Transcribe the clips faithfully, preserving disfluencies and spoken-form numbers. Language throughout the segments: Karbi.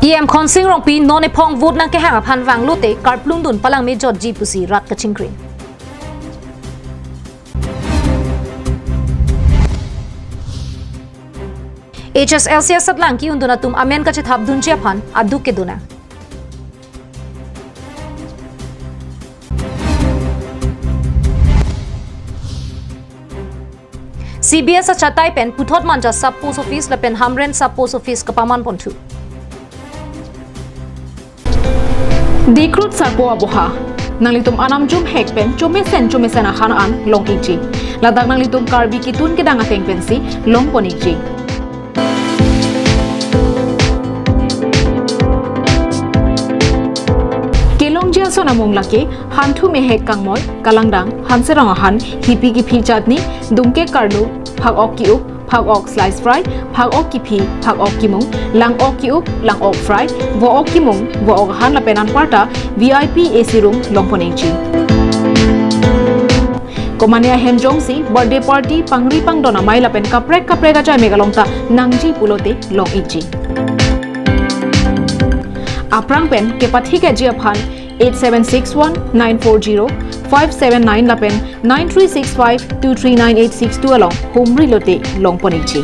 E M Khonsing Rongpi non ephong vote nangkehang aphan vanglote karplungdun palangme jotji pusi rat kachingkring. H S L C asatlang ki-undun atum amen kachethapdunji aphan aduk kedun nang. C B S achatai pen puthot Manja sub post office lapen Hamren sub post office kapaman ponthu. Dikrut Sarpo Aboha. Nanglitum anam jumhek pen chomesen chomesen ahan an long-ikji. Ladak nanglitum Karbi kitun kedang ateng pensi longpon-ikji. Kelongji ason amung lake hanthu mehek kangmoi, kalangdang, hanserong ahan, hipi kiphi chutney, dungke karlu, phak-ok ki-up, phak-ok slice fry, phak-ok kiphi, phak-ok kimung, lang-ok ki-up, lang-ok fry, vo-ok kimung, vo-ok ahan lapen anparta V I P A C room longpon-ikji. Komane ahem jongsi birthday party, pangri pangdon amei lapen kaprek kaprek ajai mek along ta nangji pulote long-ikji. Aphrang pen kepathikji aphan eight seven six one nine four zero five seven nine lapen nine three six five two three nine eight six two along humri lote longpon-ikji.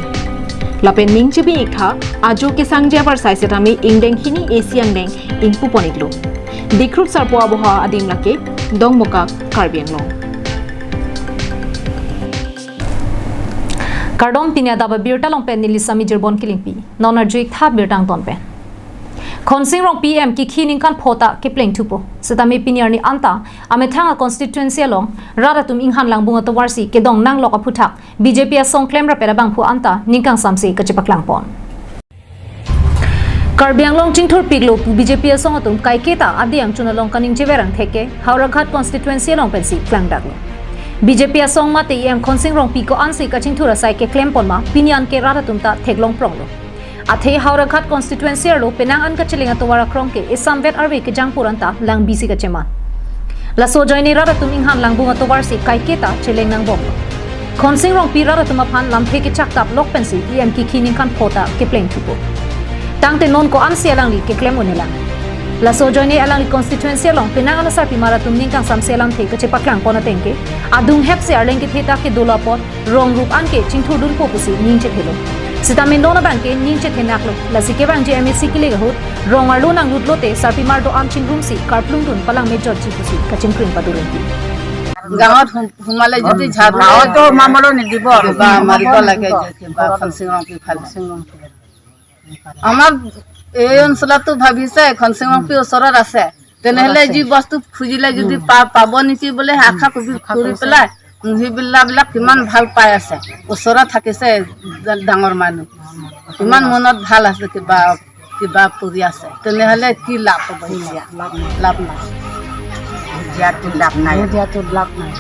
Lapen ning chibi-iktha, ajo kesangji apar sai setame ingdeng hini A C angdeng ingpupon-iklo. Dikrut Sarpo Aboha adim lake Dongmukak, Karbi Anglong. Kardom, pini adap abirta along pen neli Sami Jirbon Kilingpi. Non arju-iktha birta angton pen. Khonsing Rongpi E M kikhi ningkan pho ta kepleng thupo. Setame pini arni anta amethang a constituency along rat atum inghan langbung atovarsi kedong nanglok aphuthak B J P asong klemrap abangphu anta ningkangsamse kachepaklangpon. Karbi Anglong chingthurpiklo pu B J P asong atum kaiketa adi angchun along kaningjever angthek ke Howraghat constituency along pensi klangdaklo. B J P asong mate E M Khonsing Rongpi ko-ansi kachingthur asai keklempon ma pini an ke rat atum ta theklong pronglo. Athe Howraghat constituency arlo penang an kacheleng atovar akrong ke esamvet arve kejang pur anta langbisi kacheman. Laso ajoine rat atum inghan langbung atovarsi kaiketa cheleng nangbomlo. Khonsing Rongpi rat atum aphan lamthe kechaktaplok pensi E M kikhi ningkan pho ta kepleng thupo. Tangte non ko-ansi alangli keklem un-elang. Laso ajoine alangli constituency along penang an asarpimar atum ningkangsamse alamthe kachepaklangpon ateng ke, adung hepsi arleng kethe ta kedolo apot rong rup an ke chingthurdunpo pusi ning chethelo. Setame non abang ke ning chethenaklo, lasi kevangji M A C kilik ahut rong arlo nanglutlote sarpimar do-an chingrumsi karplungdun palangme jotji pusi kachingkring padurunpi. গাঁৱত সোম- সোমালে যদি ঝাড়ু গাঁৱতো সোমাবলৈ নিদিব আৰু। কিবা মাৰিব লাগে যে কিবা খনচিং ৰংপি ফালে। আমাৰ এই অঞ্চলতো ভাবিছে খনচিং ৰংপি ওচৰত আছে, তেনেহ'লে যি বস্তু খুজিলে যদি পা- পাব নেকি বুলি আশা কৰি কৰি পেলাই মহিলাবিলাক কিমান ভাল পাই আছে, ওচৰত থাকিছে ডাঙৰ মানুহ, কিমান মনত ভাল আছে, কিবা কিবা কৰি আছে, তেনেহ'লে কি লাভ হ'ব এতিয়া? লাভ নাই। এতিয়াতো লাভ নাই। এতিয়াতো লাভ নাই।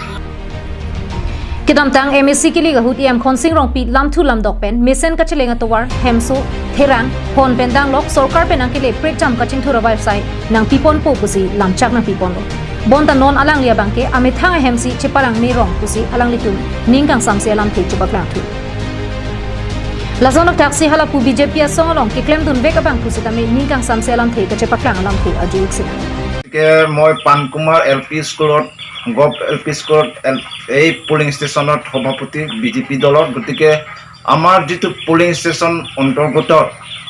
Kedamtang M A C kilik ahut E M Khonsing Rongpi lamthu lamdok pen mesen kacheleng atovar, hemso, therang, hon pen danglok sorkar pen nangkele prekjam kachingthur avarsai nangpiponpo pusi lamchak nangpiponlo. Bonta non alangli abang ke amethang ahemsi cheparangme rong pusi alanglitum ningkangsamse alamthe chepaklang thu. Lason thaksi halapu B J P asong along keklemdunvek abangphu setame ningkangsamse alamthe kachepaklang alamthe arju-ik sinang. গতিকে মই পানকুমাৰ L P স্কুলত, gov L P স্কুলত এল- এই পোলিং ষ্টেচনত সভাপতি B J P দলৰ। গতিকে আমাৰ যিটো পোলিং ষ্টেচন অন্তৰ্গত,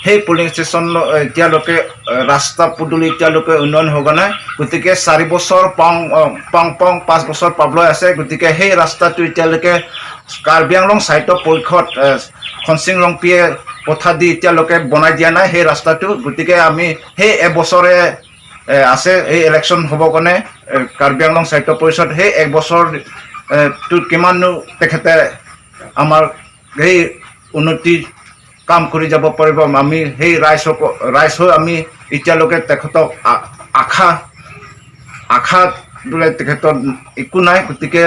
সেই পোলিং ষ্টেচন এতিয়ালৈকে, এ, ৰাস্তা পদূলি এতিয়ালৈকে উন্নয়ন হোৱা নাই। গতিকে চাৰি বছৰ পাওঁ, অ, পাওঁ পাওঁ পাঁচ বছৰ পাবলৈ আছে। গতিকে সেই ৰাস্তাটো এতিয়ালৈকে কাৰ্বি আংলং সাহিত্য পৰিষদ, এ, খনচিং ৰংপিয়ে পঠা দি এতিয়ালৈকে বনাই দিয়া নাই সেই ৰাস্তাটো। গতিকে আমি সেই এবছৰে, এ, আছে এই ইলেকশ্যন হ'ব কাৰণে, এ, কাৰ্বি আংলং সাহিত্য পৰিষদ সেই এক বছৰ, এ, টোত কিমাননো তেখেতে আমাৰ সেই উন্নতি কাম কৰি যাব পাৰিব, আমি সেই ৰাইজসকল, ৰাইজ হৈ আমি এতিয়ালৈকে তেখেতক আ- আশা আশা বোলে তেখেতৰ একো নাই। গতিকে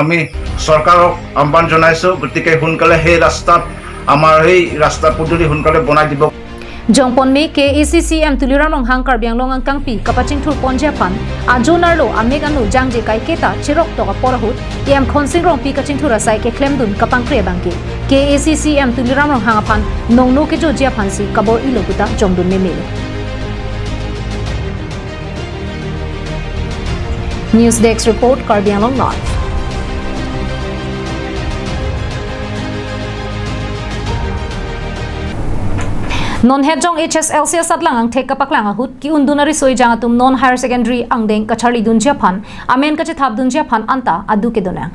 আমি চৰকাৰক আহ্বান জনাইছো, গতিকে সোনকালে সেই ৰাস্তাত আমাৰ সেই ৰাস্তা পদূলি সোনকালে বনাই দিব। Jongpon me K A A C C E M Tuliram Ronghang Karbi Anglong angkangpi kapachingthurponji aphan ajo nerlo amek anu jangje kaiketa cheroktok apor ahut E M Khonsing Rongpi kachingthur asai keklemdun kapangkre abang ke K A A C C E M Tuliram Ronghang aphan nongno kejoji aphansi kabor-ilo puta jongdun memelo. News Desk Report, Karbi Anglong Live. Non het jong H S L C asatlang angthek kapaklang ahut, ki-undun ariso ejang atum non higher secondary angdeng kacharlidunji aphan, amen kachethapdunji aphan anta aduk kedo nang.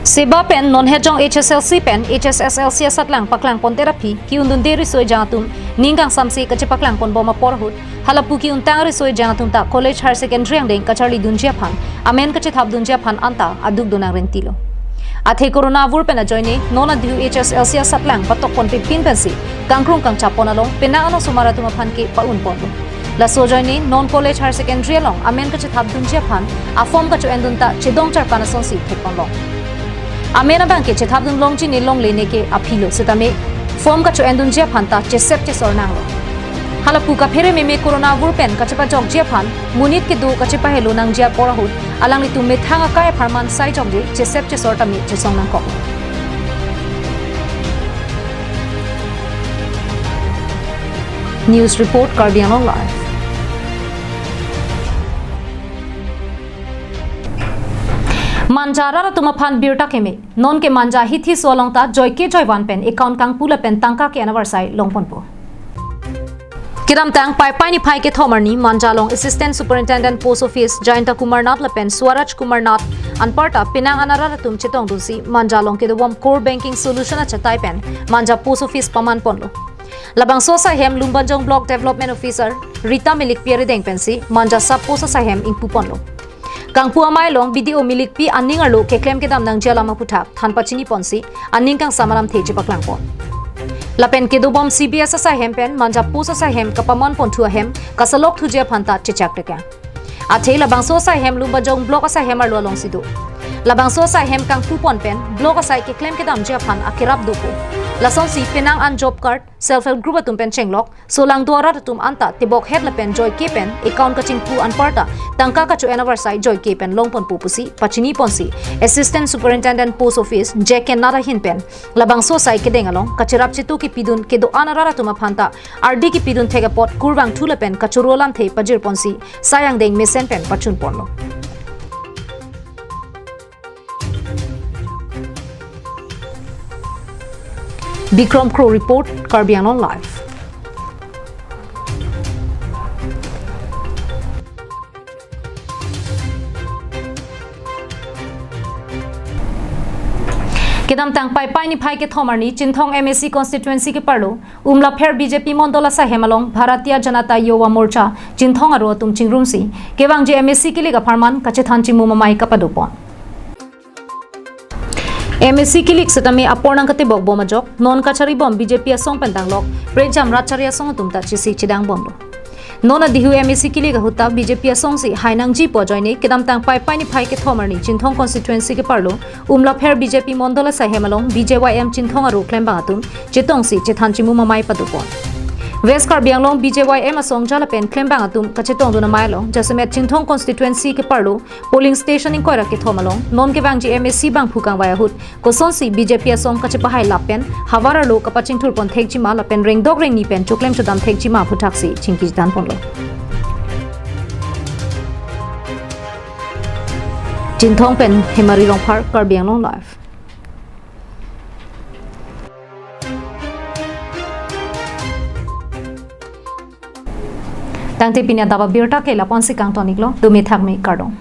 Seba pen non het jong H S L C pen H S S L C asatlang paklangpondet aphi, ki-undunde riso ejang atum ning kangsamse kachepaklang ponbom apor ahut, halapu ki-untang riso ejang atum ta college higher secondary angdeng kacharlidunji aphan, amen kachethapdunji aphan anta aduk do nang rentilo. Athe corona avur pen ajoine non adihu H S L C asatlang patokponpepin pensi kangkrung kangchapon along penang anosomar atum aphan ke pa-unponlo. Laso ajoine non college higher secondary along amen kachethapdunji aphan a-form kacho-endun ta chedong charkan asonsi thekponlo. Amen abang ke chethapdun longji ne longle ne ke aphilo setame form kacho-endunji aphan ta chesep chesor nanglo. Halapu kaphere meme corona avur pen kachepajokji aphan monit kedo kachepahelo nangji apor ahut, alanglitum methang akai apharman sai jokje chesep chesor tame chesong nangkok. News Report, Karbi Anglong Live. Manja arat atum aphan birta keme. Non ke manja hithi so along ta joike joivan pen account kangpu lapen tangka ke-en avarsai longponpo. Kedamtang Paipai niphai kethom arni Manja along Assistant Superintendent Post Office Jayanta Kumar Nath lapen Swaraj Kumar Nath anparta penang an arat atum chetongdunsi Manja along kedobom Core Banking Solution achatai pen Manja Post Office pamanponlo. Labangso asaihem Lumbajong Block Development Officer Rita Milikpi arideng pensi Manja Sub Post asaihem ingpuponlo. Kangpu amei along B D O Milikpi aning arlo keklem kedam nangji alam aphuthak than pachiniponsi aning kangsam alamthe chepaklangpon. Lapen kedobom C B S asaihem pen Manja Post asaihem kapamanponthu ahem kasalokthunji aphan ta chechak tekang. Athe labangso asaihem Lumbajong Block asaihem arlo alongsi do. Labangso asaihem kangpupon pen block asai keklem kedamji aphan akerap dopo. Lasonsi penang an job card, self help group atum pen chenglok, solangdo arat atum anta tebok het lapen joike pen account kachingpu anparta tangka kacho-en avarsai joike pen longponpo pusi pachiniponsi Assistant Superintendent Post Office J K Nath ahin pen labangso asai kedeng along kacherap chetu kepidun kedo-an arat atum aphan ta ardi kepidun thek apot kurvangthu lapen kachoro alamthe pajirponsi sai angdeng mesen pen pachunponlo. Bikram Kro report, Karbi Anglong Live. Kedamtang Paipai niphai kethom arni Chinthong M A C constituency keparlo Umlapher B J P mondol asaihem along Bharatiya Janata Yuva Morcha Chinthong aro atum chingrumsi kevangji M A C kilik apharman kachethan chimum amei kapadopon. M A C kilik setame apor nangkatebok bom ajok non kacharibom B J P asong pen danglok prejam rat chari asong atum ta chisi chedang bomlo. Non adihu M A C kilik ahut ta B J P asongsi hai nangjipo ajoine kedamtang Paipai niphai kethom arni Chinthong constituency keparlo Umlapher B J P mondol asaihem along B J Y M Chinthong aro klembang atum chetongsi chethan chimum amei padopon. West Karbi Anglong B J Y M asong jala pen klembang atum kachetongdun amei along jasemet Chinthong constituency keparlo polling station ingkoi ra kethom along non kevangji M A C bangphu kangvai ahut kosonsi B J P asong kachepahai lap pen havar arlo kapachingthurpon thekjima lapen rengdok rengni pen choklem chodam thekjima aphuthak si chingki chethanponlo. Chinthong pen Hemari Rongphar, Karbi Anglong Live. Tangte pini adap abirta ke lapu-ansi kangtoniklo, dome thakme, kardom.